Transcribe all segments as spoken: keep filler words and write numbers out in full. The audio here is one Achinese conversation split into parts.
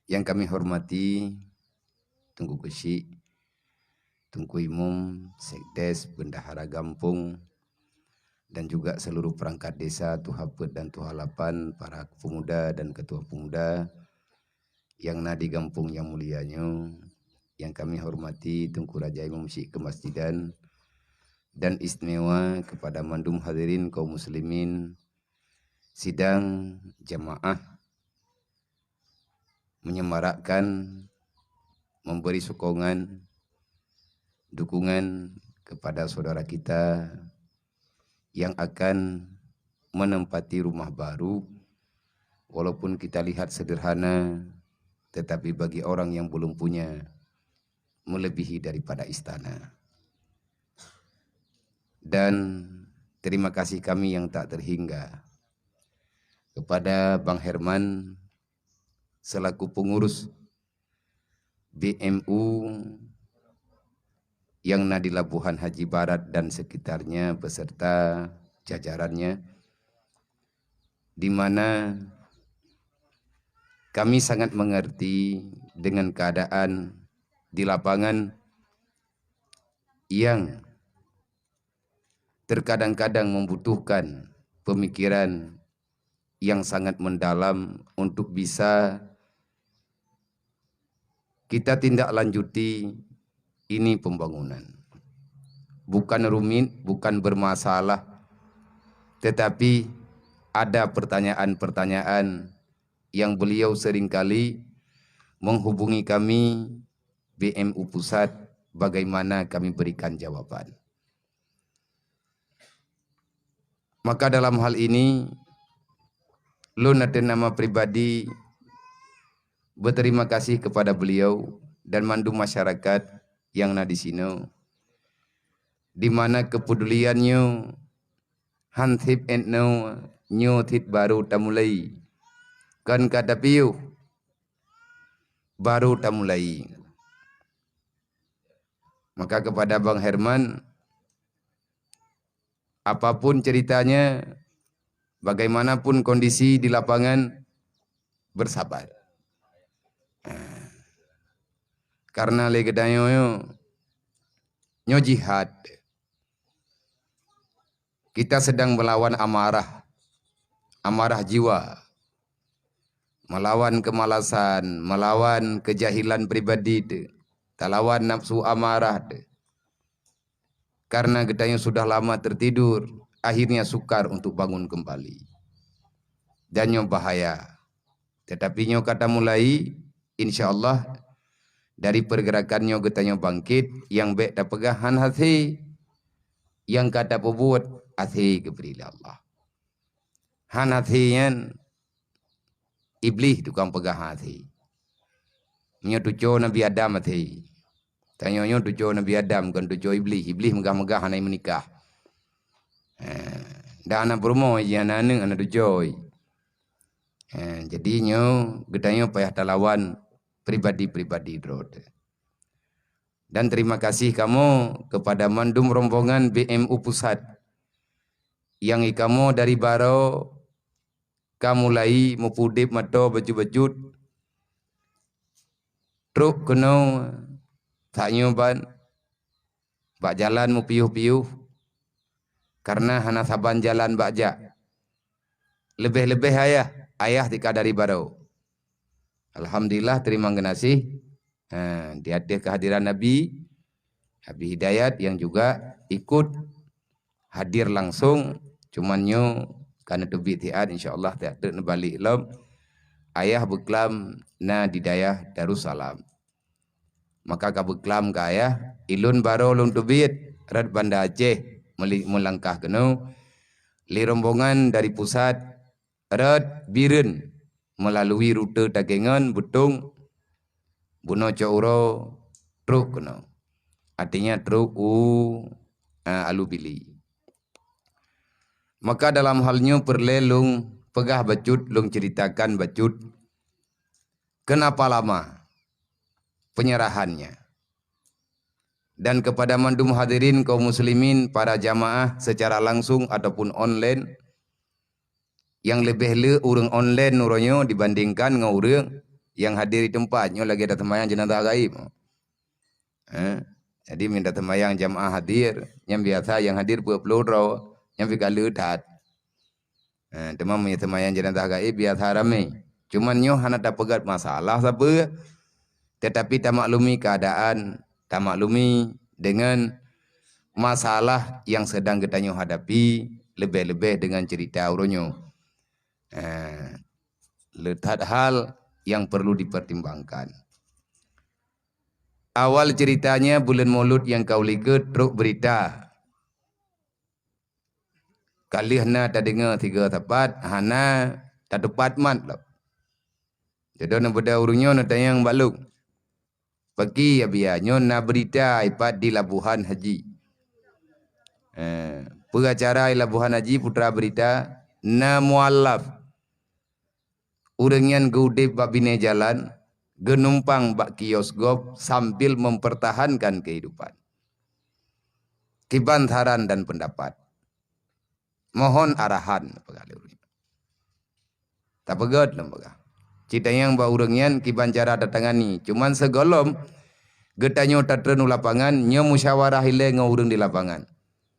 Yang kami hormati Teungku Keuchik, Teungku Imum, Sekdes, Bendahara Gampông, dan juga seluruh perangkat desa, tuha peuet dan tuha lapan, para pemuda dan ketua pemuda yang na di gampông nyang mulia nyoe, yang kami hormati Teungku Raja Imum Syik Kemasjidan, dan istimewa kepada mandum hadirin kaum muslimin sidang jamaah menyemarakkan, memberi sokongan, dukungan kepada saudara kita yang akan menempati rumah baru, walaupun kita lihat sederhana, tetapi bagi orang yang belum punya, melebihi daripada istana. Dan terima kasih kami yang tak terhingga kepada Bang Herman selaku pengurus B M U yang na di Labuhan Haji Barat dan sekitarnya beserta jajarannya, di mana kami sangat mengerti dengan keadaan di lapangan yang terkadang-kadang membutuhkan pemikiran yang sangat mendalam untuk bisa kita tindak lanjuti ini pembangunan. Bukan rumit, bukan bermasalah, tetapi ada pertanyaan-pertanyaan yang beliau seringkali menghubungi kami B M U Pusat, bagaimana kami berikan jawaban. Maka dalam hal ini, lôn ateueh nama pribadi berterima kasih kepada beliau dan mandum masyarakat yang na di sinoe, di mana kepedulian nyoe han seb ennoe nyoe cit baru tamulai. Kon ka tapiôh, baru tamulai. Maka kepada Bang Herman, apapun ceritanya, bagaimanapun kondisi di lapangan, bersabar. Karena lé geutanyoe nyoe jihad. Kita sedang melawan amarah, amarah jiwa, melawan kemalasan, melawan kejahilan pribadi teuh, talawan nafsu amarah teuh. Karena geutanyoe sudah lama tertidur, akhirnya sukar untuk bangun kembali. Dan nyoe bahaya. Tetapi nyoe ka tamulai, insya Allah, dari pergerakan nyoe geutanyoe bangkit, nyang bék tapeugah han hasé, nyang ka tapeubuet hasé geubri lé Allah. Han hasé nyan Iblih tukang peugah hasé. Meunyoe tuco Nabi Adam hasé. Tanyoe nyoe tuco Nabi Adam, kon tuco Iblih. Iblih meugah-meugah hana meunikah. Ha, dan hana peurumoh, jih hana aneuk, hana tuco. Ha, jadi nyoe geutanyoe payah talawan pribadi-pribadi droe teuh. Dan terima kasih kamoe kepada mandum rombongan B M U Pusat nyang i kamoe dari baroe ka mulai meupeudeb mantong bacut-bacut, trok keunoe tanyoe ban bak jalan meupiôh-piôh, karena hana saban jalan bak jak. Leubeh-leubeh ayah, ayah tika dari baroe. Alhamdulillah, teurimong geunaséh, ha, di ateueh keuhadiran Abi, Abi Hidayat nyang juga ikut hadir langsung, cuman nyoe ka neuteubiet siat, insya Allah siat teuk neubalek lom. Ayah beuklam na di dayah Darussalam. Maka ka beuklam keu ayah, ilôn baroe lôn teubiet rot Banda Aceh meuli-, meulangkah keunoe, lé rombongan dari pusat rot Bireuen meulalui rute Takengon, Beutong, bunoe cot uroe trok keunoe. Artinya trok u, a, Alue Bili. Maka dalam hal nyoe peureulée lôn peugah bacut, lôn ceuritakan bacut, kenapa lama penyerahannya. Dan kepada mandum hadirin kaum muslimin, para jamaah secara langsung ataupun online, nyang leubeh le ureuëng online uroe nyoe dibandingkan ngon ureuëng nyang hadir di teumpat nyoe lagée taseumayang jeunazah gaib. Eh, jadi meunyoe taseumayang jamaah hadir, nyang biasa nyang hadir peuet ploh droe, nyang pih ka le that. Eh, teuma meunyoe seumayang jeunazah gaib biasa ramé. Cuman nyoe hana tapeugét masalah sapeue, tetapi tamaklumi keadaan, tamaklumi dengan masalah yang sedang geutanyoe hadapi, leubeh-leubeh dengan cerita uroe nyoe. Eh, le that hal yang perlu dipertimbangkan. Awal ceritanya buleuen Mulod nyang ka u likot trok berita. Ka lheueh na tadeungoe sigoe sapat, hana tatupat mat lom. Jadi neubeudôh ureuëng nyoe neutanyong bak lôn, "Pakri Abiya, nyoe na beurita ipat di Labuhan Haji?" Eh, peue acara di Labuhan Haji, putra beurita, na mualaf. Ureuëng nyan geuudeb bak binéh jalan, geunumpang bak kios gob sambil mempertahankan kehidupan. Kiban saran dan pendapat. Mohon arahan, peugah lé ureuëng nyan. Tapeugét lom peugah. Cit tanyong bak ureuëng nyan kiban cara tatangani. Cuman sigohlom geutanyoe tatreun u lapangan, nyoe musyawarah ilée ngon ureuëng di lapangan.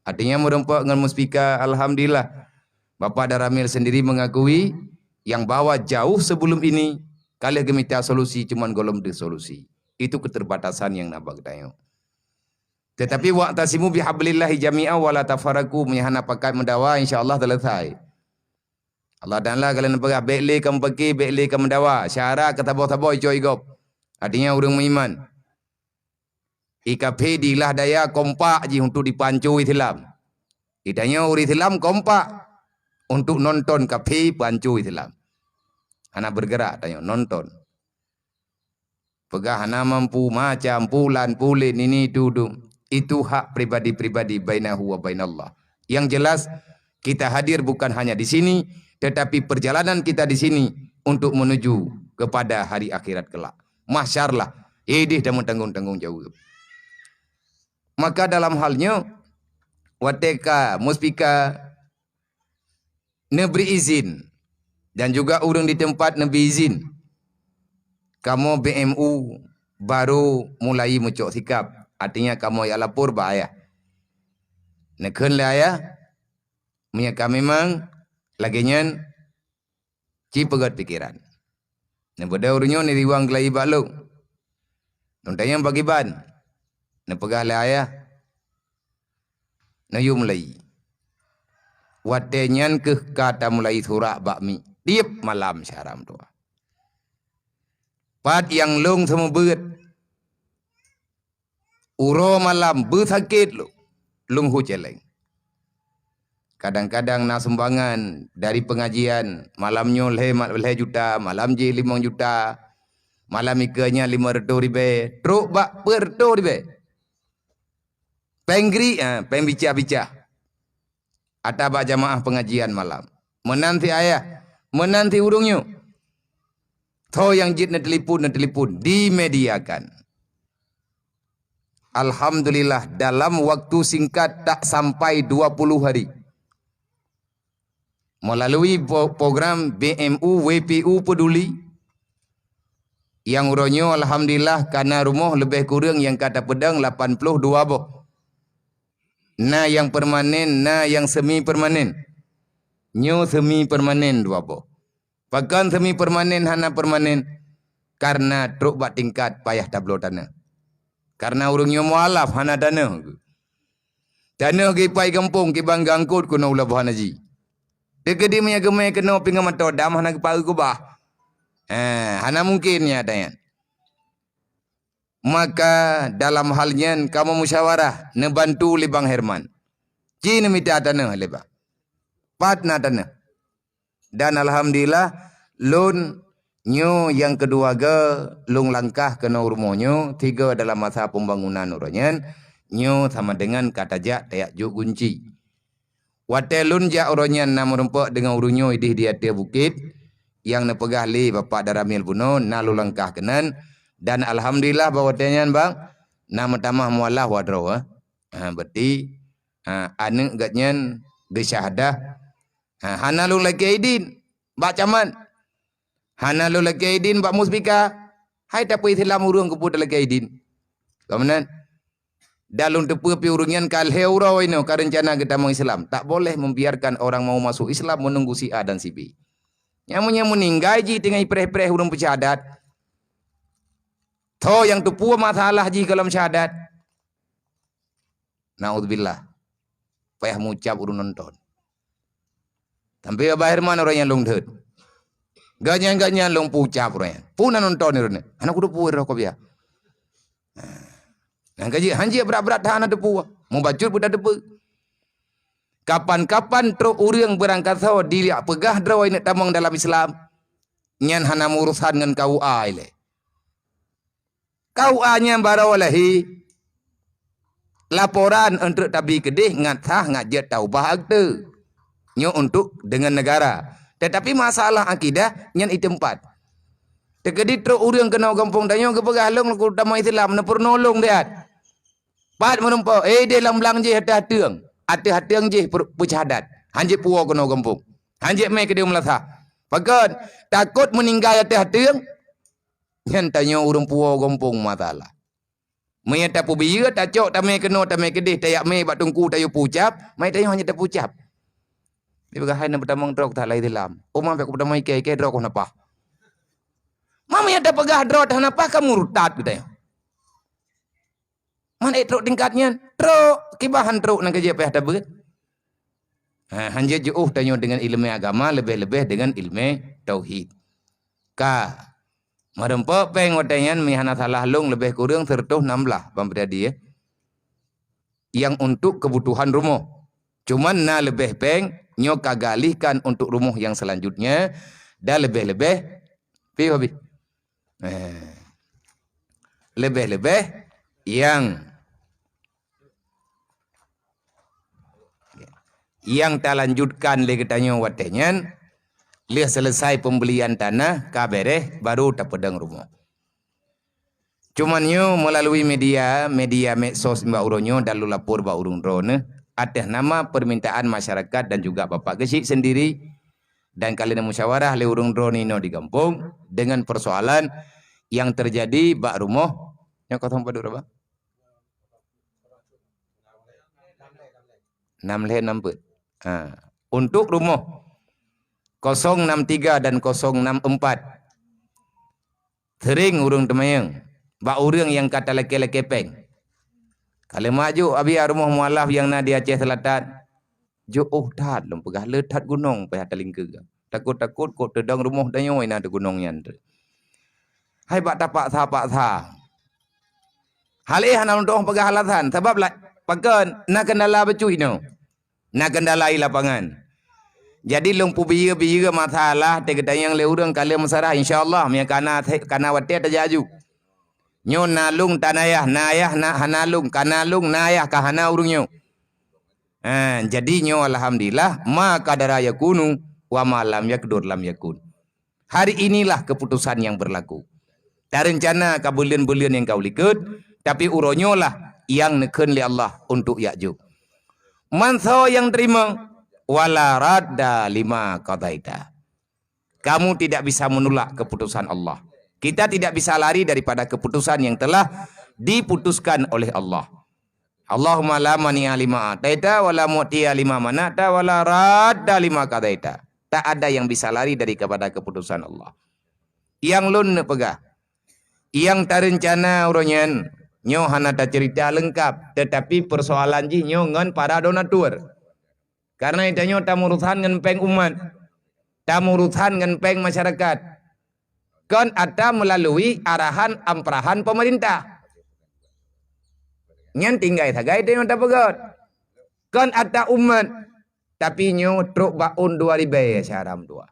Artinya meureumpok ngon muspika, alhamdulillah. Bapak Daramil sendiri mengakui yang bahwa jauh sebelum ini ka lheueh geumita solusi, cuman gohlom deuh solusi. Itu keterbatasan yang na bak geutanyoe. Tetapi wa'tasimu bihablillahi jami'a wa la tafarraqu, meunyo hana pakat meudawa, insya Allah selesai. Allah Taala ka lheueh neupeugah, "Bék lé kamoe pakri, bék lé kamoe meudawa, syara keu saboh-saboh icok igob." Artinya ureuëng meuiman. I kafé dilah daya kompak jih untuk dipeuhanco Islam. Di tanyoe ureuëng Islam kompak untuk nonton kafé peuhanco Islam. Hana bergerak tanyoe, nonton. Peugah hana mampu, macam pulan, pulen, ini, itu, itu. Itu hak pribadi-pribadi bainahu wa bainallah. Yang jelas, kita hadir bukan hanya di sini, tetapi perjalanan kita di sini untuk menuju kepada hari akhirat kelak. Mahsyar lah. Ideh dan tanggung-tanggung jawab. Maka dalam hal nyoe, watée ka muspika neubri izin dan juga ureuëng di teumpat neubri izin, kamoe B M U baru mulai meucok sikap, artinya kamoe jak lapor bak ayah. Neukheun lé ayah, meunyo ka memang lagée nyan, ci peugét pikeran. Neubeudôh ureuëng nyoe neuriwang geulayi bak lôn. Lôn tanyong pakriban, neupeugah lé ayah, neuyue mulai. Watée nyan kheueh ka tamulai surak bak miet, tieb malam syara meutuah. Pat nyang lôn seumeubeuet, uroe malam beusakét lôn, lôn hu céléng. Kadang-kadang na sumbangan dari pengajian, malam nyoe lhée ma-, lhée juta, malam jih limong juta, malam ikeue nyan limong reutôh ribée, trok bak peuet reutôh ribée. Péng grik, ha, péng bicah-bicah. Ata bak jamaah pengajian malam. Meunan si ayah, meunan si ureuëng nyoe. Soe nyang jeuet neutelepon, neutelepon, dimediakan. Alhamdulillah, dalam waktu singkat tak sampai dua puluh hari. Melalui po-, program B M U W P U Peduli, nyang uroe nyoe alhamdulillah ka na rumoh leubeh kureueng nyang ka tapeudong lapan ploh dua boh. Na nyang permanen, na nyang semi permanen. Nyoe semi permanen dua boh. Pakon semi permanen hana permanen? Karena trok bak tingkat payah tabloe tanoh. Karena ureuëng nyoe mualaf hana tanoh. Tanoh geuipat gampông kiban geuangkot keunoe u Labuhan Haji. Teukeudi meunyo geumé keunoe pingan mantong dam hana geupaeu keubah. Eh, hana mungkin nyan ata nyan. Maka dalam hal nyan kamoe musyawarah neubantu lé Bang Herman. Ci neumita tanoh lé Bang. Pat na tanoh. Dan alhamdulillah, lôn nyoe nyang keudua goe lôn langkah keunoe rumoh nyoe, tiga dalam masa pembangunan uroe nyan, nyoe sama dengan ka tajak tajak jok gunci. Watée lôn jak uroe nyan na meurumpok deungon ureuëng nyoe ideh di ateueh bukét, nyang neupeugah lé Bapak Daramil bunoe na lôn langkah keunan, dan alhamdulillah bak watée nyan bang na meutamah mualaf wadroe. Ha, berarti, ha, aneuëk gobnyan geusyahadah. Ha, hana lôn lakée idin bak camat. Hana lôn lakée idin bak muspika. Hai tapeu-Islam ureuëng keupeue talakée idin. Ka meunan. Dan lôn teupeue pih ureuëng nyan ka lhée uroe inoe ka reuncana geutamong Islam. Tak boleh membiarkan orang mau masuk Islam menunggu si A dan si B. Nyang meunyoe meuninggai jih teungoh ipreh-preh ureuëng peucadat. Tho nyang teupeue masalah jih gohlom syahadat. Naudzubillah. Payah mucab ureuëng nonton. Sampai Abah Herman orang nyang lông deuet. Ganyang-ganyang lông pucab orang nyan. Pun na nonton ureuëng nyan. Hana kuteupeu roh kopiah. Nah, gaji hanjeuet brat-brat that hana teupeu. Mubacut pun dah teupeu. Kapan-kapan trok ureuëng beurangkasoe diliak peugah droe neuk tamong dalam Islam, nyan hana meurusan ngon K U A ilée. K U A nyan baroe lahé. Laporan untuk tabi keudeh ngat sah ngat jeuet taubah akte. Nyoe untuk dengan negara. Tetapi masalah akidah nyan item pat. Teukeudi trok ureuëng keunoe gampông tanyoe geupeugah lông laku tamong Islam neupeurunoe lông diat. Pat meureumpok, eh, ideh lam blang jih ateueh ateueng. Ateueh ateueng jih per-, peucadat. Hanjeuet puwoe keunoe gampông. Hanjeuet mé keudeh meulasah. Pakon? Takot meuninggai ateueh ateueng. Nyan tanyoe ureuëng puwoe gampông masalah. Meunyoe tapeubiyeu, tacok tamé keunoe, tamé keudeh, tayak mé bak teungku, tayue pucab, mai tanyoe hanjeuet tapucab. Dipeugah hai na peutamong trok that lai dilam. Uma bèk peutamong ikei, ikei trok napah. Ma meunyoe tapeugah droe that napah ka murtad geutanyoe. Man ék trok tingkat nyan, trok kiban han trok nang keujeuet payah tabeuet. Ha, hanjeuet jiôh tanyoe deungon ileumé agama, leubeh-leubeh deungon ileumé tauhid. Ka. Meureumpok péng watée nyan meuhana salah lông leubeh kureueng seratus enam belas bang Priadi, ya. Yang untuk kebutuhan rumoh. Cuman na leubeh péng nyoe ka geualihkan untuk rumoh yang selanjutnya dan leubeh-leubeh pi habis. Eh. Leubeh-leubeh yang nyang talanjutkan lé geutanyoe watée nyan, lheueh seuleusai peumbeulian tanah ka béréh, baru tapeudong rumoh. Cuman nyoe meulalu media, media medsos bak uroe nyoe dan lôn lapor bak ureuëng droeneuh atas nama permintaan masyarakat dan juga Bapak Geuchik sendiri dan ka lheueh musyawarah lé ureuëng droeneuh inoe di gampông dengan persoalan yang terjadi bak rumoh nyoe kosong padub raba? Enam lhée enam peuet. Ha. Untuk rumoh kosong enam tiga dan kosong enam empat. Sering ureuëng teumayang bak ureuëng nyang ka talakée-lakée péng. Ka lheueh maju abiya rumoh mualaf nyang na di Aceh Selatan. Jiôh that lôn peugah le that gunong payah talingkeue. Takot-takot kok teudong rumoh tanyoe na di gunong nyan. Hai bak tapaksa-paksa. Hal éh hana lôn tuoh peugah alasan, sabab la-, pakon na kendala bacut inoe. Na kendala i lapangan. Jadi lôn peubiyeu-biyeu masalah teugeutanyong lé ureuëng ka lheueh meusarah, insya Allah meunyoe kana, kana watée tajak aju. Nyoe na lông tanayah, nayah na hana lông, kana lông nayah ka hana ureuëng nyoe. Ha, jadi nyoe alhamdulillah ma qadara yakunu wa ma lam yaqdur lam yakun. Hari inilah keputusan yang berlaku. Tarencana ka buleuen-buleuen nyang ka u likot, tapi uroe nyoe lah nyang neukheun lé Allah untuk jak jok. Mansoe nyang teurimong, wala radda lima qadaita. Kamu tidak bisa menolak keputusan Allah. Kita tidak bisa lari daripada keputusan yang telah diputuskan oleh Allah. Allahumma la mani'a lima ataita wa la mu'tiya lima mana'ta wa la radda lima qadaita. Tak ada yang bisa lari dari kepada keputusan Allah. Nyang lôn neupeugah, nyang tarencana uroe nyan, nyoe hana taceurita leungkap, tetapi persoalan jih nyoe ngon para donatur. Karena tanyoe tamurusan ngon péng umat, tamurusan ngon péng masyarakat. Kon atra meulalu arahan amprahan pemerintah. Nyan tinggai sagai tanyoe tapeugét. Kon atra umat, tapi nyoe trok bak ôn dua ribée syahram dua.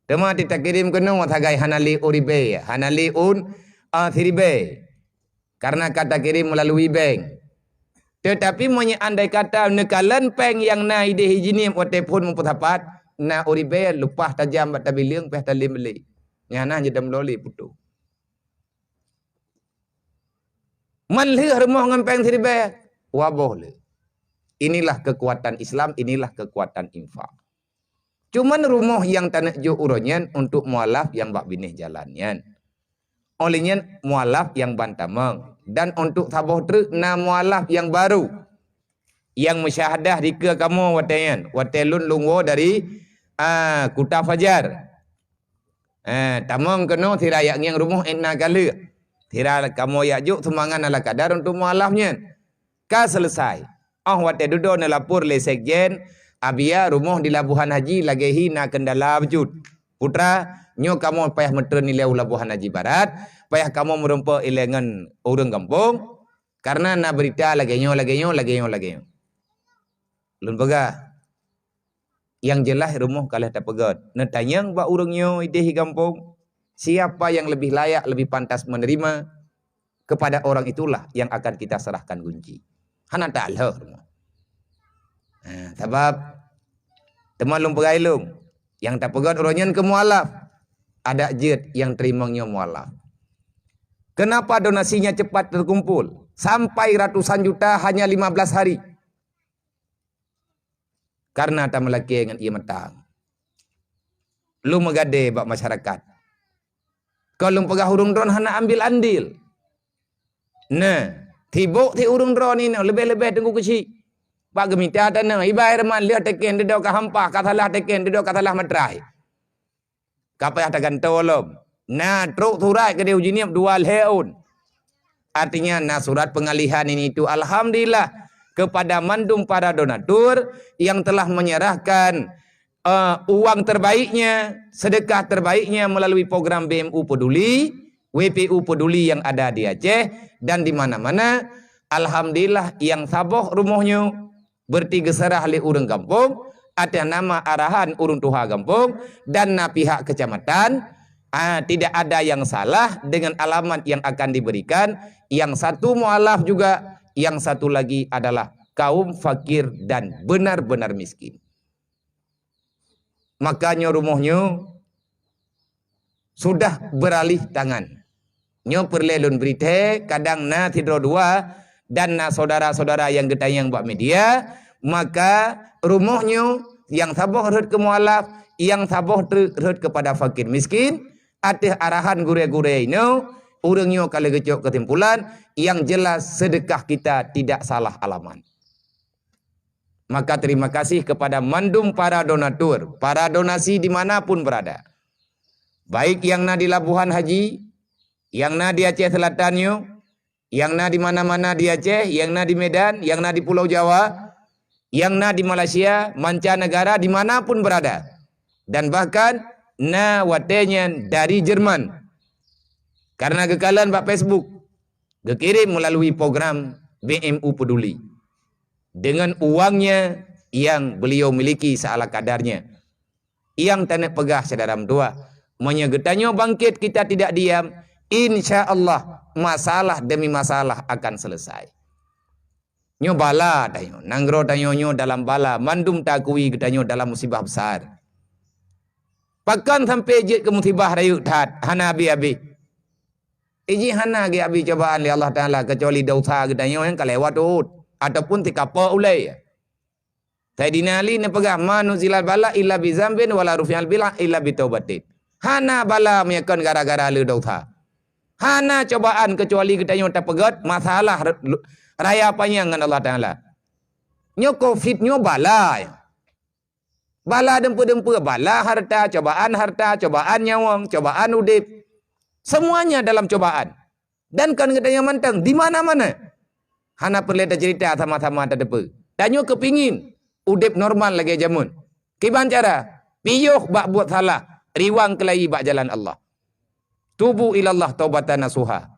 Teuma titakirim keunoe sagai hana lé ôn ribée, hana lé ôn, ah, siribée. Karena ka takirim meulalu bank. Tetapi meunyoe andai kata neukalon péng nyang na ideh i Jeunieb watée phon meupeusapat, na ôn ribée leupah tajam bak tabileueng pih talem lé. Nyang na jeuet meulolé putôh. Man lheueh rumoh ngon péng siribée, waboh lé. Inilah kekuatan Islam, inilah kekuatan infak. Cuman rumoh nyang taneuk jok uroe nyan untuk mualaf nyang bak binéh jalan nyan. Óh lheueh nyan mualaf nyang ban tamong. Dan untuk saboh treuk na mualaf nyang barô. Nyang meusyahadah dikeue kamoe watée nyan. Watée lôn lôn woe dari, a, Kuta Fajar. Eh, tamong keunoe sira jak ngieng rumoh ék na ka lheueh. Sira kamoe jak jok sumbangan ala kadar untuk mualaf nyan. Ka seuleusai. Óh watée dudoe neulapor lé sekjen, Abia rumoh di Labuhan Haji lagée hi na keundala bacut. Putra, nyoe kamoe payah meutreun ilée u Labuhan Haji Barat, payah kamoe meurumpok ilée ngon ureuëng gampông, kareuna na beurita lagée nyoe, lagée nyoe, lagée nyoe, lagée nyoe. Lôn peugah, nyang jeulaih rumoh ka lheueh tapeugét. Neutanyong bak ureuëng nyoe idéh i gampông, siapa yang lebih layak, lebih pantas menerima, kepada orang itulah yang akan kita serahkan kunci. Hana talheueh rumoh. Ha, sabab teuma lôn peugah ilôn, nyang tapeugét uroe nyan keu mualaf, adak jeuet nyang teurimong nyoe mualaf. Kenapa donasinya cepat terkumpul? Sampai ratusan juta hanya lima belas hari. Karena tameulakée ngon ié mata. Lôn meugadée bak masyarakat. Kon lôn peugah ureuëng droen hana ambil andil. Nah, sibok si ureuëng droen inoe leubeh-leubeh Teungku Keuchik. Bak geumita tanoh, ibai reman lheueh teken dudoe ka hampah, ka salah teken dudoe ka salah matrai. Ka payah tagantoe lom. Na trok surat keudeh u Jeunieb dua lhée ôn. Artinya na surat pengalihan ini itu. Alhamdulillah kepada mandum para donatur yang telah menyerahkan, eh, uang terbaiknya, sedekah terbaiknya melalui program B M U Peduli, W P U Peduli yang ada di Aceh dan di mana-mana. Alhamdulillah yang saboh rumoh nyoe berarti geuseurah lé ureuëng gampông atas nama arahan ureuëng tuha gampông dan na pihak kecamatan, ah, tidak ada yang salah dengan alamat yang akan diberikan. Yang satu mualaf juga, yang satu lagi adalah kaum fakir dan benar-benar miskin. Makanya rumoh nyoe sudah beralih tangan. Nyoe peureulée lôn bri thée, kadang na sidroe dua dan na syedara-syedara nyang geutanyong bak media, maka rumoh nyoe nyang saboh rhot keu mualaf, nyang saboh treuk rhot keupada fakir miskin. Ateueh arahan gurée-gurée inoe, ureuëng nyoe ka lheueh geucok keusimpulan, yang jelas sedekah kita tidak salah alamat. Maka terima kasih kepada mandum para donatur, para donasi di mana pun berada. Baik yang na di Labuhan Haji, yang na di Aceh Selatan nyoe, yang na di mana-mana di Aceh, yang na di Medan, yang na di Pulau Jawa, yang na di Malaysia, mancanegara, di mana pun berada. Dan bahkan na watée nyan dari Jerman. Karena geukalon bak Facebook, geukirém melalui program B M U Peduli. Dengan uangnya yang beliau miliki seala kadarnya. Nyang taneuk peugah syedara meutuah, meunyoe geutanyoe bangkét kita tidak diam, insya Allah masalah demi masalah akan selesai. Nyoe bala tanyoe, nanggroe tanyoe nyoe dalam bala, mandum taakui geutanyoe dalam musibah besar. Pakon sampai jeuet keu musibah rayeuk that, hana abéh-abéh. Iji hana geuabi cobaan lé Allah Taala keucuali desya geutanyoe nyang ka lewat rot ataupun teukapoe ulée. Saidina Ali neupeugah, "Ma nuzilal bala illa bi zambin wa la rufi'al bala illa bi taubatin." Hana bala meunyoe kon gara-gara le desya. Hana cobaan keucuali geutanyoe tapeugét masalah re-, lu-, raya panyang ngon Allah Taala. Nyoe covid nyoe bala. Bala deumpeue-deumpeue, bala harta, cobaan harta, cobaan nyawöng, cobaan udeb. Semuanya dalam cobaan. Dan kon geutanyoe mantong, di mana-mana. Hana peureulée taceurita sama-sama tateupeue. Tanyoe keupingin udeb normal lagée jameun. Kiban cara? Piôh bak buet salah, riwang keulayi bak jalan Allah. Tubu ilallah taubatan nasuha.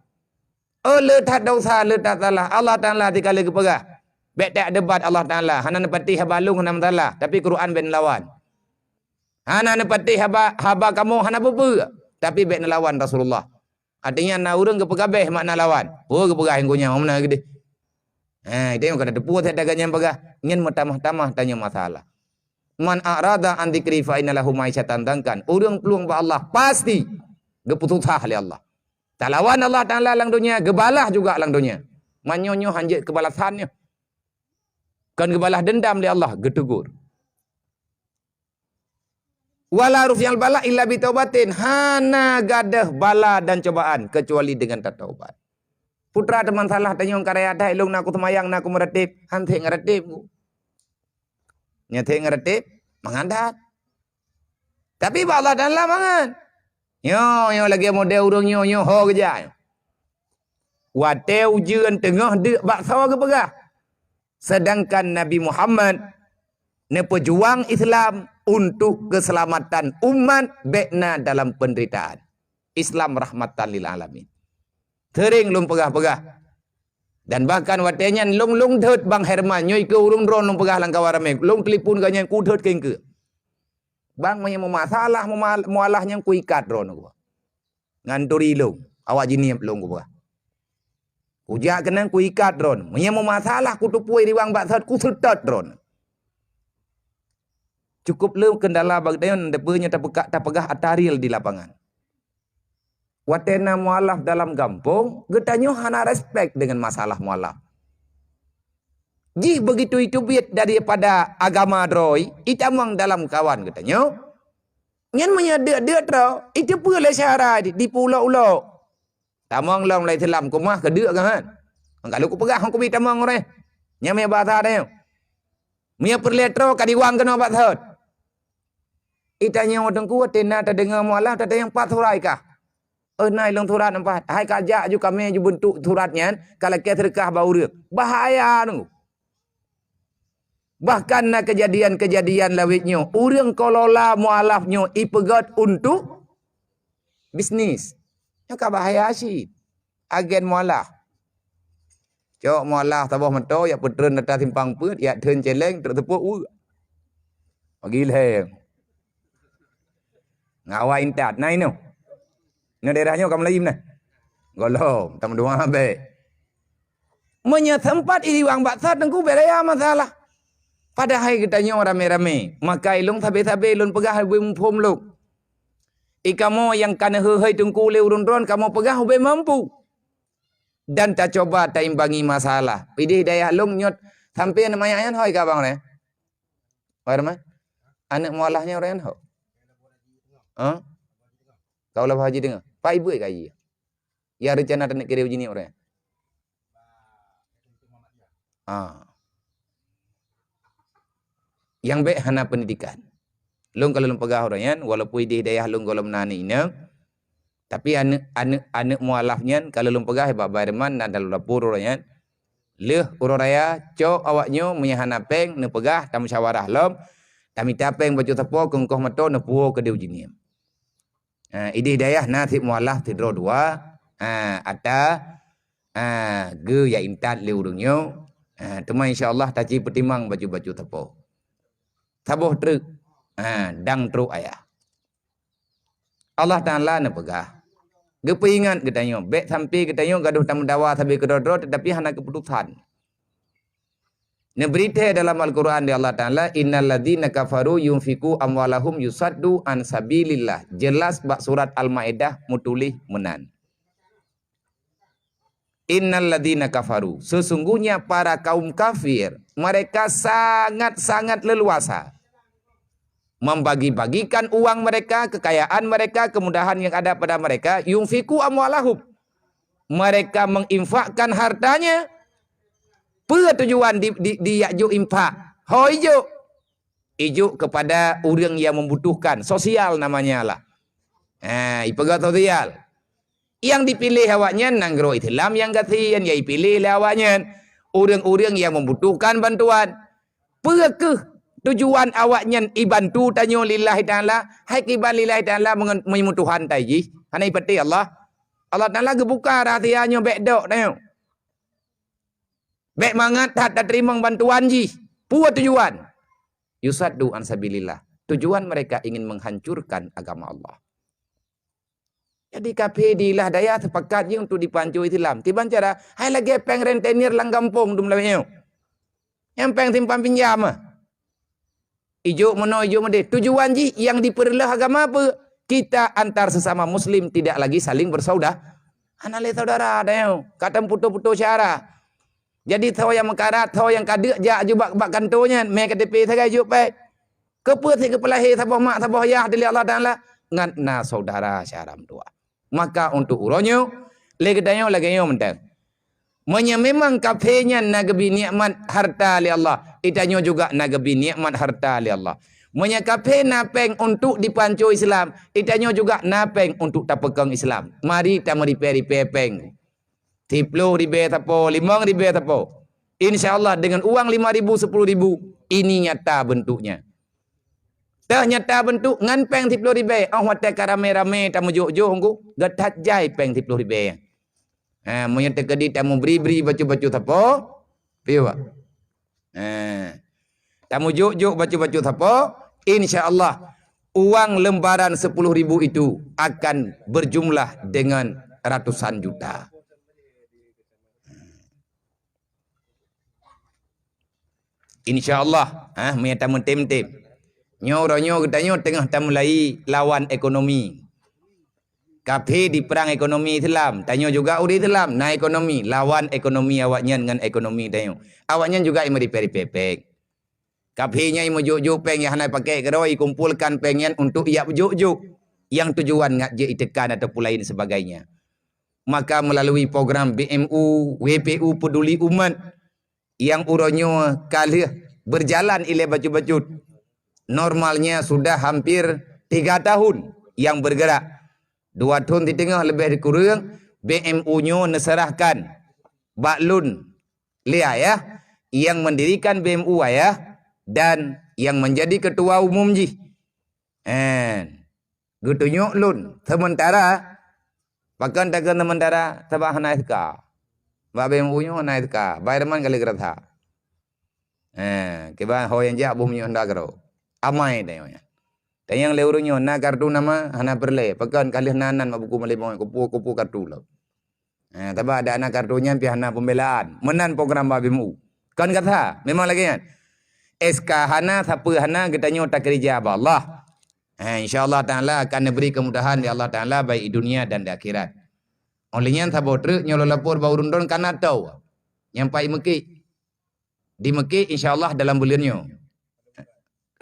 Oh, le that desya, le that salah. Allah Taala teuka lheueh geupeugah, bék tadebat Allah Taala. Hana neupatéh haba lôn hana masalah, tapi Quran bék neulawan. Hana neupatéh haba, haba kamoe hana peue-peue, tapi bék neulawan Rasulullah. Artinya na ureuëng geupeugah béh makna lawan. Oh, geupeugah nyang geunyang, meunan keudeh. Ha, itu nyang ka teupeue that dagang nyang peugah, nyan meutamah-tamah tanyoe masalah. "Man a'rada an dzikri fa inna lahu ma'isyatan dhankan." Ureuëng plueng bak Allah pasti geupeususah lé Allah. Talawan Allah Taala lam donya, geubalah juga lam donya. Meunyoe nyoe hanjeuet keubalasan nyoe. Kon geubalah dendam lé Allah, geutegur. Wala rufi'al bala illa bitaubatin. Hana gadôh bala dan cobaan kecuali dengan tataubat. Putra teuma salah tanyong karaya that, ilong na ku seumayang, na ku meuratéb, han sép ngeuratéb ku. Nyan sép ngeuratéb, mangat that. Tapi bak Allah Taala mangat. Nyoe, nyoe lagée model ureuëng nyoe, nyoe ho geujak. Watée ujeuen teungoh deuk baksoe geupeugah. Sedangkan Nabi Muhammad neupeujuang Islam untuk keselamatan umat bék na dalam penderitaan. Islam rahmatan lil alamin. Sering lôn peugah-peugah. Dan bahkan watée nyan lôn, lôn thot Bang Herman, nyoe ikeue ureuëng droe lôn peugah lam kawan ramé. Lôn telepon geuh nyan, ku thot keu ikeue. Bang, meunyoe meumasalah, meumal-, mualah nyang ku ikat droe nyoe. Ngan turi lôn, awak jinieb lôn ku peugah. Kujak keunan ku ikat droe. Meunyoe meumasalah ku tupui riwang bak sot, ku seutôt droe. Cukup le kendala bak geutanyoe, deungon nyoe tapeuka-, tapeugah ata real di lapangan. Watée na mualaf dalam gampông, geutanyoe hana respek deungon masalah mualaf. Jih begitu iteubiet daripada agama droe, itamong dalam kawan geutanyoe. Nyan meunyoe deuk-deuk droe, iteupeue lé syara di, dipeulok-ulok. Tamong lom lé Islam keumah keu deuk kan. Ka lheueh kupeugah ngon kubi tamong uroe. Nyan meunyoe basa tanyoe. Meunyoe peureulée troe ka diwang keunoe bak sot. Itanyoe teungku, watée na tadeungoe mualaf, tatanyong pat surat kah? Oh, na ilong surat nyan pat. Hai ka jak ju kamé ju beuntuk surat nyan, ka lakée seudeukah bak ureuëng. Bahaya teungku. Bahkan na keujadian-keujadian lawét nyoe, ureuëng keulola mualaf nyoe ipeugét untuk bisnis. Nyoe ka bahaya cit. Agen mualaf. Cok mualaf saboh moto, yak peutreun ata simpang peuet, yak theun celeng, trok teupok uek. Pagi lheng. Ngawai intat, na inoe. Inoe daerah nyoe ka Melayu nah. Golom, tam dua abek. Meunyoe sempat iriwang bak sat teungku beda masalah. Padahai geutanyoe ramé-ramé, maka ilong sabe-sabe lôn peugah ubé muphom lôn. Ikamoe nyang ka neuheuhai teungku lé ureuëng droen kamoe peugah ubé mampu. Dan tacoba taimbangi masalah. Idéh dayah lôn nyot sampai aneuk manyak nyan hôi ka bang lé. Hôi ramai. Aneuk mualaf nyan ureuëng nyan ho. Ha? Kau lah haji dengar. Pak ibu ka iya. Ya rencana taneuk kiri uji ni ureuëng. Ha. Nyang bék hana pendidikan. Lôn kalau lôn peugah uroe nyan, walaupun idéh dayah lôn gohlom na aneuk inong, tapi aneuk, aneuk, aneuk mualaf nyan kalau lôn peugah bak Bai Reman na dalam dapur uroe nyan. Lheueh uroe raya, cok awak nyoe meunyoe hana péng neupeugah tamusyawarah lom, tamita péng bacut sapo keungkoh moto neupuwoe keudeh uji niem. Ha, idéh dayah na sit mualaf sidroe dua, ha, ata, ha, geu ya intat lé ureuëng nyoe. Ha, teuma insya Allah taci peutimang bacut-bacut sapo. Saboh treuk, ha, dang trok ayah. Allah Taala neupeugah. Geupeuingat geutanyoe, bék sampai geutanyoe gadoh tameudawa sabe keudroe-droe tetapi hana keuputusan. Neubri thée dalam Al-Quran di Allah Taala, "Innal ladzina kafaru yunfiqu amwalahum yusaddu an sabilillah." Jelas bak surat Al-Maidah meutuléh meunan. "Innal ladzina kafaru," sesungguhnya para kaum kafir, mereka sangat-sangat leluasa membagi-bagikan uang mereka, kekayaan mereka, kemudahan yang ada pada mereka, yunfiqu amwalahum. Mereka menginfakkan hartanya. Peue tujuan di, di, di yak juk infak? Hôi juk. Ijok kepada ureuëng yang membutuhkan, sosial namanya lah. Ha, ipeugah sosial. Yang dipilih awaknyan nanggroe Islam yang gasien, yang dipilih lé awaknyan ureuëng-ureuëng yang membutuhkan bantuan. Peue kheueh tujuan awaknyan ibantu tanyoe lillahi taala, hai kiban lillahi taala meungen-, meunyoe Tuhan tai jih, hana ipatéh Allah. Allah Taala geubuka rahsia nyoe bék dok tanyoe. Bék mangat that tateurimong bantuan jih. Peue tujuan? Yusaddu an sabilillah. Tujuan mereka ingin menghancurkan agama Allah. Jadi kafé di ilah daya sepakat jih untuk dipancô Islam. Kiban cara, hai lagée péng rentenir lam gampông dum lawét nyoe. Nyang péng simpan pinjam ah. Ijok meunoe, ijok meudeh. Tujuan jih yang dipeureuloh agama apa? Kita antar sesama muslim tidak lagi saling bersaudara. Hana lé saudara dah nyoe. Ka tameuputoh-putoh syara. Jadi tho nyang meukarat, tho nyang ka deuk jak aju bak, bak kantô nyan, mé K T P sagai jok péng. Keupeue sit geupeulahé saboh mak saboh yah dilèe Allah Taala? Ngat na saudara syara meutuwah. Maka untuk uroe nyoe, lé geutanyoe lagèe nyoe mantong. Meunyoe memang kafé nyan na geubri nikmat harta lé Allah, geutanyoe juga na geubri nikmat harta lé Allah. Meunyoe kafé na péng untuk dipanco Islam, geutanyoe juga na péng untuk tapeukong Islam. Mari tameuripèe-ripèe péng. Siploh ribèe sapo, limong ribèe sapo. Insya Allah dengan uang lima ribu, sepuluh ribu, ini nyata bentuknya. Teuh nyata beuntuk ngon péng siploh ribèe, 'oh watèe ka ramé-ramé tameujok-jok engku, geutat jai péng siploh ribèe. Ha, meunyoe teukeudi tameubri-bri bacut-bacut sapo, piye, Pak? Ha, tameujok-jok bacut-bacut sapo, insya Allah uang lembaran sepuluh ribu itu akan berjumlah dengan ratusan juta. Insya Allah, ha, meunyoe tameutem-tem. Nyoe uroe nyoe geutanyoe teungoh tamulai lawan ekonomi. Kafé diperang ekonomi Islam, tanyoe juga ureueng Islam, na ekonomi, lawan ekonomi awaknyan ngon ekonomi tanyoe. Awaknyan juga meuripèe-ripèe péng. Kafé nyan meujok-jok péng nyang hana pakai keudroe, kumpolkan péng nyan untuk ijak beujok-jok. Nyang tujuan ngat jeuet iteukan ataupun lain sebagainya. Maka melalui program B M U, W P U Peduli Umat, nyang uroe nyoe ka lheueh berjalan ilèe bacut-bacut. Normalnya sudah hampir tiga tahun nyang bergerak. Dua thon siteungoh leubeh dikureueng, B M U nyoe neuserahkan bak lôn lé ayah nyang mendirikan B M U ayah dan nyang menjadi ketua umum jih. En. Geutunyok lôn sementara, pakon takheun sementara, sabab hana S K. Bak B M U nyoe hana S K, Pak Herman ka lheueh geurasa. Eh, kiban ho nyang jak boh minyeuk Honda keudroe. Amai tanyoe nyan. Tanyong lé ureueng nyoe na kartu nama hana peureulèe, pakon ka lheueh na nan bak buku meulimong kupu-kupu kartu lom. Eh, sabab adak na kartu nyan pih hana pembelaan. Meunan program bak B M U. Kon gata, memang lagèe nyan. S K hana, sapeue hana, geutanyoe takeurija bak Allah. Eh, insya Allah Taala akan neubri kemudahan di Allah Taala baik di dunia dan di akhirat. Oleh nyan saboh treuk nyoe lôn lapor bak ureueng droen ka na toh nyang pai meuki. Di meuki insya Allah dalam buleuen nyoe.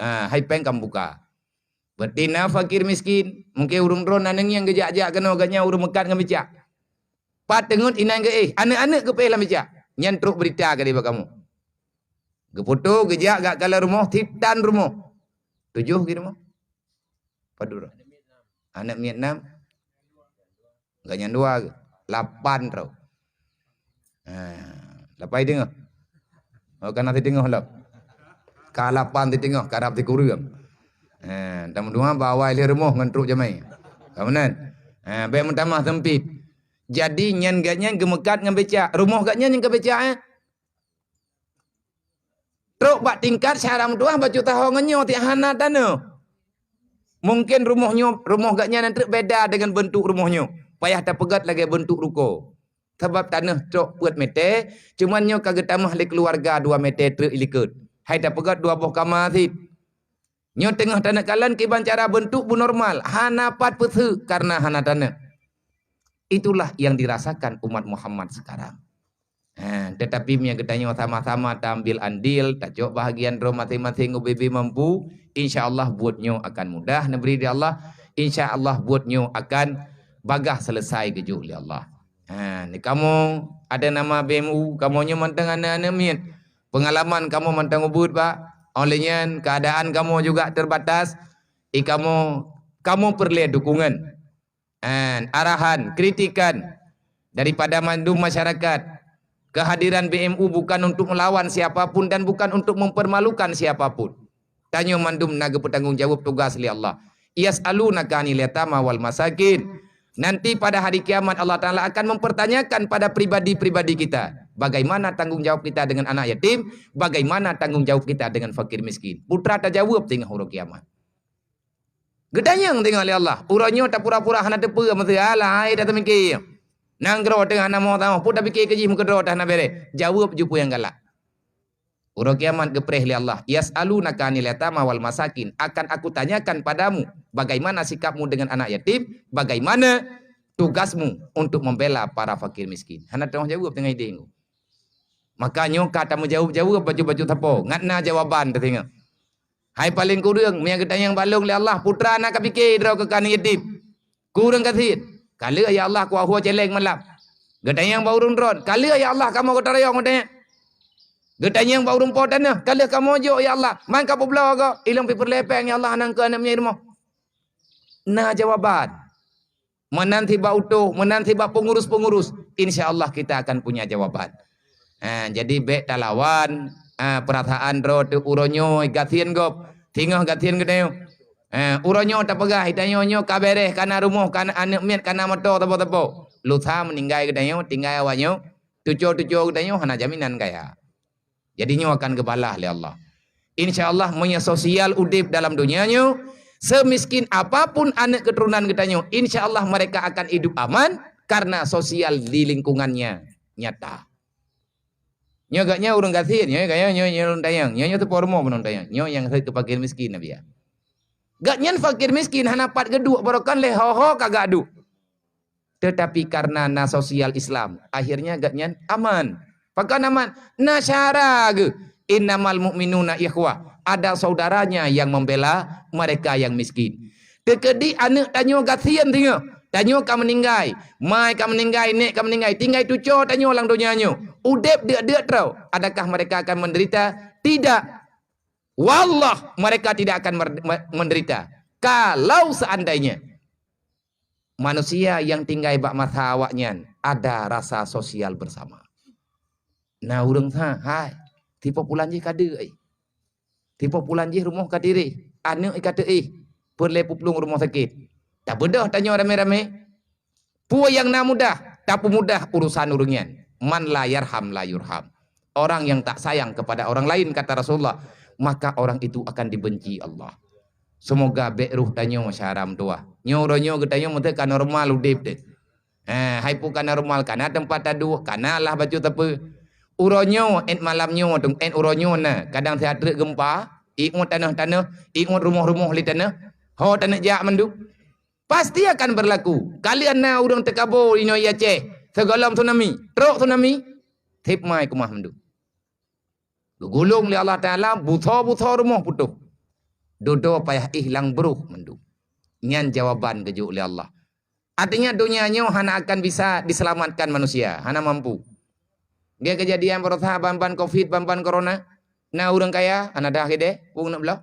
Ah, hai péng ka meubuka. Berarti na fakir miskin, mungkin ureueng droen na neungieng geujak-jak keunoe gobnyan ureueng meukat ngon bicak. Pat teungeut inan geuéh, aneuk-aneuk geupéh lam bicak. Nyan trok beurita ka dibak kamoe. Geufoto, geujak gak kala rumoh, tiep tan rumoh. Tujoh geuh rumoh. Padub droe? Aneuk miet nam. Gobnyan dua geuh. Lapan droe. Ha, lapan siteungoh. Oh, ka na siteungoh lom. Ka lapan siteungoh, karab sikureueng. Ha, tameudoa bak awai lheueh rumoh ngon trok jamé. Ka meunan. Ha, bèk meutamah seumpit. Jadi nyan gobnyan geumeukat ngon bicak. Rumoh gobnyan nyang ka bicak, eh? Trok bak tingkat syara meutuah bacut taho ngon nyoe tiek hana tanoh. Mungkin rumoh nyoe, rumoh gobnyan nyan treuk beda dengan bentuk rumoh nyoe. Payah tapeugöt lagèe bentuk ruko. Sabab tanoh trok peuet mètè, cuman nyoe ka geutamah lé keuluwarga dua mètè treuk ilikot. Hai tapeugöt dua boh kama cit. Nyoe teungoh taneuk kalon kiban cara bentuk bu normal, hana pat peuseuek karena hana tanoh. Itulah yang dirasakan umat Muhammad sekarang. Ha, tetapi meunyoe geutanyoe sama-sama taambil andil, tacok bahagian droe maséng-maséng ubé-bé mampu, insya Allah buet nyoe akan mudah neubri di Allah. Insya Allah buet nyoe akan bagah selesai geujok lé Allah. Ha, ni kamoe ada nama B M U, kamoe nyoe mantong aneuk-aneuk miet. Pengalaman kamoe mantong ubit, Pak. Oleh nyan, keadaan kamoe juga terbatas. I kamoe, kamoe peureulèe dukungan, en, arahan, kritikan daripada mandum masyarakat. Kehadiran B M U bukan untuk melawan siapa pun dan bukan untuk mempermalukan siapa pun. Tanyoe mandum na geupeutanggong jaweueb tugas lé Allah. Yas'alunaka 'anil yatama wal masakin. Nanti pada hari kiamat Allah Taala akan mempertanyakan pada pribadi-pribadi kita, bagaimana tanggung jawab kita dengan anak yatim, bagaimana tanggung jawab kita dengan fakir miskin. Peue tajaweueb teungoh uroe kiamat. Geutanyong teungoh lé Allah. Uroe nyoe tapura-pura hana teupeue meusti alah ai dah teumiké. Nanggroe teungoh hana mo tanoh, peue tapike keu jih meukeudroe dah hana bèrèh. Jaweueb ju peue nyang galak. Uroe kiamat geupreh lé Allah, "Yas'alunaka 'anil yatama wal masakin." Akan Aku tanyakan padamu, bagaimana sikapmu dengan anak yatim, bagaimana tugasmu untuk membela para fakir miskin. Hana teuh jaweueb teungoh idéh nyoe. Maka nyoe ka tameujaweueb-jaweueb bacut-bacut sapo, ngat na jawaban teuh teungoh. Hai paleng kureueng, meunyo geutanyong bak lôn lé Allah, putra na ka pike droe keu keu aneuk yatim. Keu ureueng gasien, ka lheueh ya Allah kuah hue celeng malam. Geutanyong bak ureueng droen, ka lheueh ya Allah kamoe geutarayong geutanyoe. Geutanyong bak ureueng po tanoh, ka lheueh kamoe jok ya Allah, man ka peubloe goe, ilong pi peureulée péng ya Allah, hana keu aneuk meunyoe rumoh. Na jawaban. Meunan sibak utôh, meunan sibak pengurus-pengurus, insya Allah kita akan punya jawaban. Ha, jadi bék talawan, ha, perasaan droe teuh uroe nyoe gasien gob, singoh gasien geutanyoe. Ha, uroe nyoe tapeugah, geutanyoe nyoe ka beres, kana rumoh, kana aneuk miet, kana moto, sapo-sapo. Lusa meuninggai geutanyoe, tinggai awak nyoe, tuco-tuco geutanyoe hana jaminan kaya. Jadi nyoe akan geubalah lé Allah. Insya Allah meunyoe sosial udeb dalam donya nyoe, semiskin apapun aneuk keuturonan geutanyoe, insya Allah mereka akan hidup aman karena sosial di lingkungannya nyata. Nyoe gak nyoe ureueng gasien, nyoe gak nyoe, nyoe, nyoe lôn tanyong, nyoe, nyoe teupo rumoh meunong tanyong, nyoe nyang seuet keu fakir miskin Nabi ya. Gak nyan fakir miskin hana pat geuduek barokan lé ho-ho ka gak duek. Tetapi karena na sosial Islam, akhirnya gak nyan aman. Pakon aman? Na syara geuh. Innamal mu'minuna ikhwah. Ada saudaranya yang membela mereka yang miskin. Teukeudi aneuk tanyoe gasien singoh, tanyoe ka meuninggai, mai ka meuninggai, nek ka meuninggai, tinggai tuco tanyoe lam donya nyoe. Udeb deuk-deuk troe, adakah mereka akan menderita? Tidak. Wallah, mereka tidak akan mer-, me-, menderita. Kalau seandainya manusia yang tinggai bak masa awaknyan ada rasa sosial bersama. Na ureueng sa, hai, tipe pulan jih ka deuek, eh. Tipe pulan jih rumoh ka tireh, aneuk ka teuéh, peureulée puplueng rumoh sakét. Tabeudôh tanyoe ramé-ramé. Peue nyang na mudah, tapeumudah urusan ureueng nyan. Man la yarham la yurham. Orang yang tak sayang kepada orang lain, kata Rasulullah, maka orang itu akan dibenci Allah. Semoga bék roh tanyoe syara meutuwah. Nyoe uroe nyoe geutanyoe meuteuka normal udeb teuh. Eh, hai peue ka normal, kana teumpat taduek, kana lah bacut sapeue. Uroe nyoe, ét malam nyoe, ét uroe nyoe na, kadang siat treuk gempa, ié tanoh-tanoh, ié rumoh-rumoh lé tanoh, ho tanoh jak mandum. Pasti akan berlaku. Ka lheueh na ureueng teukabo inoe i Aceh, sigohlom tsunami, trok tsunami, seb mai keumah mandum. Geugulong lé Allah Taala, buso-buso rumoh putôh. Dudoe payah éh lam broh mandum. Nyan jawaban geujok lé Allah. Artinya donya nyoe hana akan bisa diselamatkan manusia, hana mampu. Dia kejadian barosa ban-ban covid, ban-ban corona, na ureueng kaya hana dah gede, ureueng neuk bloe.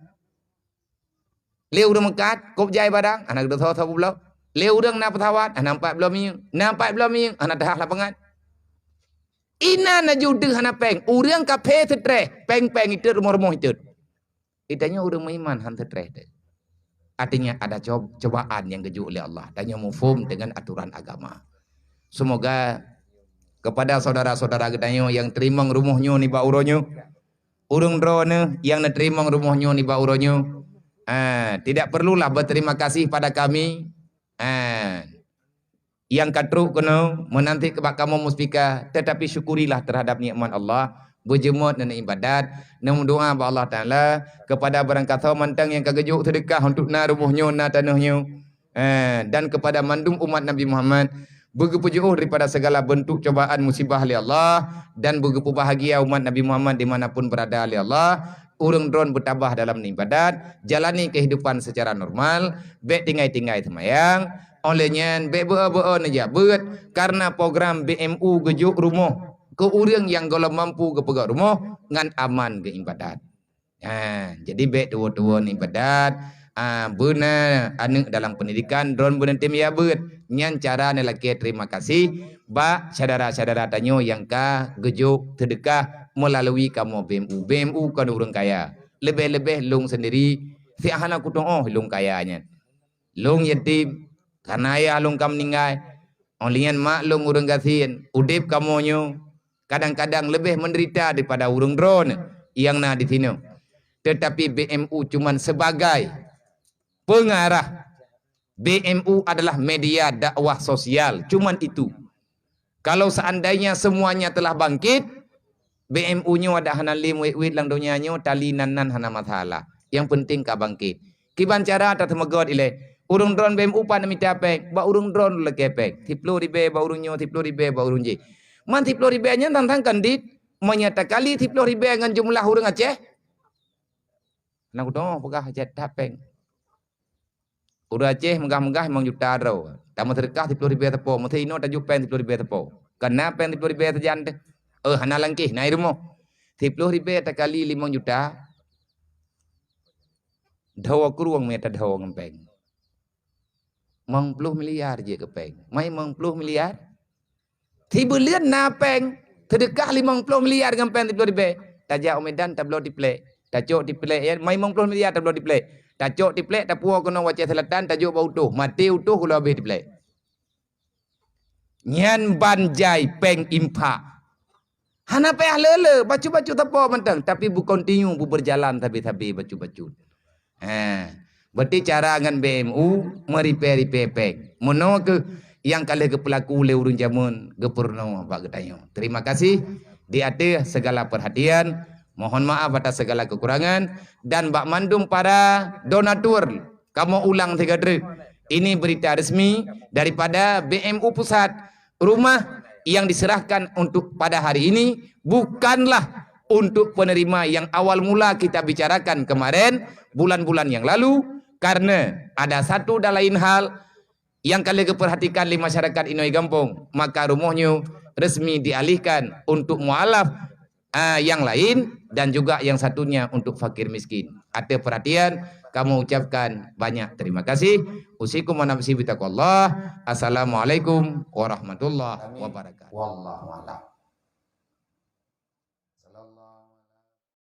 Lé ureueng meukat, kop jai barang, hana geudosa sapeue bloe. Lé ureueng na peusawat, hana empat bloe minyeuk. Na empat bloe minyeuk, hana dah lapangan. Inan laju deuh hana péng, ureueng kaphé seutreh, péng-péng itot, rumoh-rumoh itot. Geutanyoe ureueng meuiman han seutreh teuh. Artinya ada co-, cobaan nyang geujok lé Allah. Tanyoe muphom deungon aturan agama. Semoga kepada saudara-saudara geutanyoe nyang teurimong rumoh nyoe nibak uroe nyoe, ureueng droeneuh nyang neuteurimong rumoh nyoe nibak uroe nyoe, ah, tidak perlulah berterima kasih pada kami. Ah, nyang ka trok keunoe meunanti keubah kamoe muspika, tetapi syukurilah terhadap nikmat Allah, beujeuet neuibadat, neumeudoa bak Allah Taala kepada barangkasoe mantong nyang ka geujok seudeukah untuk na rumoh nyoe, na tanoh nyoe, eh, dan kepada mandum umat Nabi Muhammad, beugeupeujeuôh daripada segala bentuk cobaan musibah lé Allah, dan beugeupeubahagia umat Nabi Muhammad di mana pun berada lé Allah. Ureueng droen beutabah dalam ibadat, jalani kehidupan secara normal, bék tinggai-tinggai seumayang. Óh lheueh nyan bék beu-o beu-o neujak beuet, karena program B M U geujok rumoh keu ureueng nyang gohlom mampu geupeugöt rumoh ngon aman geuibadat. Ha, jadi bék tuwo-tuwo neuibadat, ah, beuna aneuk dalam pendidikan, droen beuna tem ya beuet. Nyan cara neulakée terima kasih bak syedara-syedara tanyoe nyang ka geujok seudeukah meulalu kamoe B M U. B M U kon ureueng kaya. Leubeh-leubeh lôn seundiri, siat hana kutu'oh lôn kaya nyan. Lôn yatim, karena ayah lôn ka meuninggai. Óh lheueh nyan mak lôn ureueng gasien, udeb kamoe nyoe kadang-kadang leubeh menderita daripada ureueng droen nyang na di sinoe. Tetapi B M U cuman sebagai pengarah. B M U adalah media dakwah sosial, cuman itu. Kalau seandainya semuanya telah bangkit, B M U nyoe adak hana lé meuwét-wét lam donya nyoe, tali nan-nan hana masalah. Nyang penting ka bangkit. Kiban cara tateumeugot ilée, ureueng droen B M U pat neumita péng, bak ureueng droen lakée péng. Siploh ribée bak ureueng nyoe, siploh ribée bak ureueng jéh. Man siploh ribée nyan tang-tang kan dit, meunyo takali siploh ribée ngon jeumeulah ureueng Aceh, Na kudoh peugah jai that péng. Ureuëng Aceh meugah-meugah limong juta droe. Tameuseudeukah siploh ribée sapo, meusi inoe tajok péng siploh ribée sapo. Kana péng siploh ribée sajan teuh. Eh, hana langkéh, na i rumoh. Siploh ribée takali limong juta. Dhoe krueng mita dhoe ngon péng. Limong ploh miliar jeuet keu péng. Mai limong ploh miliar. Sibuleuen na péng, seudeukah limong ploh miliar ngon péng siploh ribée. Tajak u Medan tabloe tiplek. Tacok tiplek, ya, mai limong ploh miliar tabloe tiplek. Tacok tiplek, tapuwoe keunoe u Aceh Selatan, tajok bak utoh. Maté utoh, geuloe habéh tiplek. Nyan ban jai péng infak. Hana payah le-le, bacut-bacut sapo mantong, tapi beukontinyu, beubeurjalan sabe-sabe bacut-bacut. Ha, berarti cara ngon B M U meuripée-ripée péng. Meunoe kheueh nyang ka lheueh geupeulaku lé ureuëng jameun geupeurunoe bak geutanyoe. Terima kasih di ateueh segala perhatian. Mohon maaf atas segala kekurangan dan bak mandum para donatur. Kamoe ulang sigoe treuk. Ini berita resmi daripada B M U Pusat. Rumah yang diserahkan untuk pada hari ini bukanlah untuk penerima yang awal mula kita bicarakan kemarin, bulan-bulan yang lalu, karena ada satu dan lain hal yang ka lheueh geuperhatikan lé masyarakat inoe gampông, maka rumoh nyoe resmi dialihkan untuk mualaf, ah, yang lain dan juga yang satunya untuk fakir miskin. Ateueh perhatian, kamoe ucapkan banyak terima kasih. Usikum wa nafsi bitaqwallah. Assalamualaikum warahmatullahi wabarakatuh. Wallahu a'lam.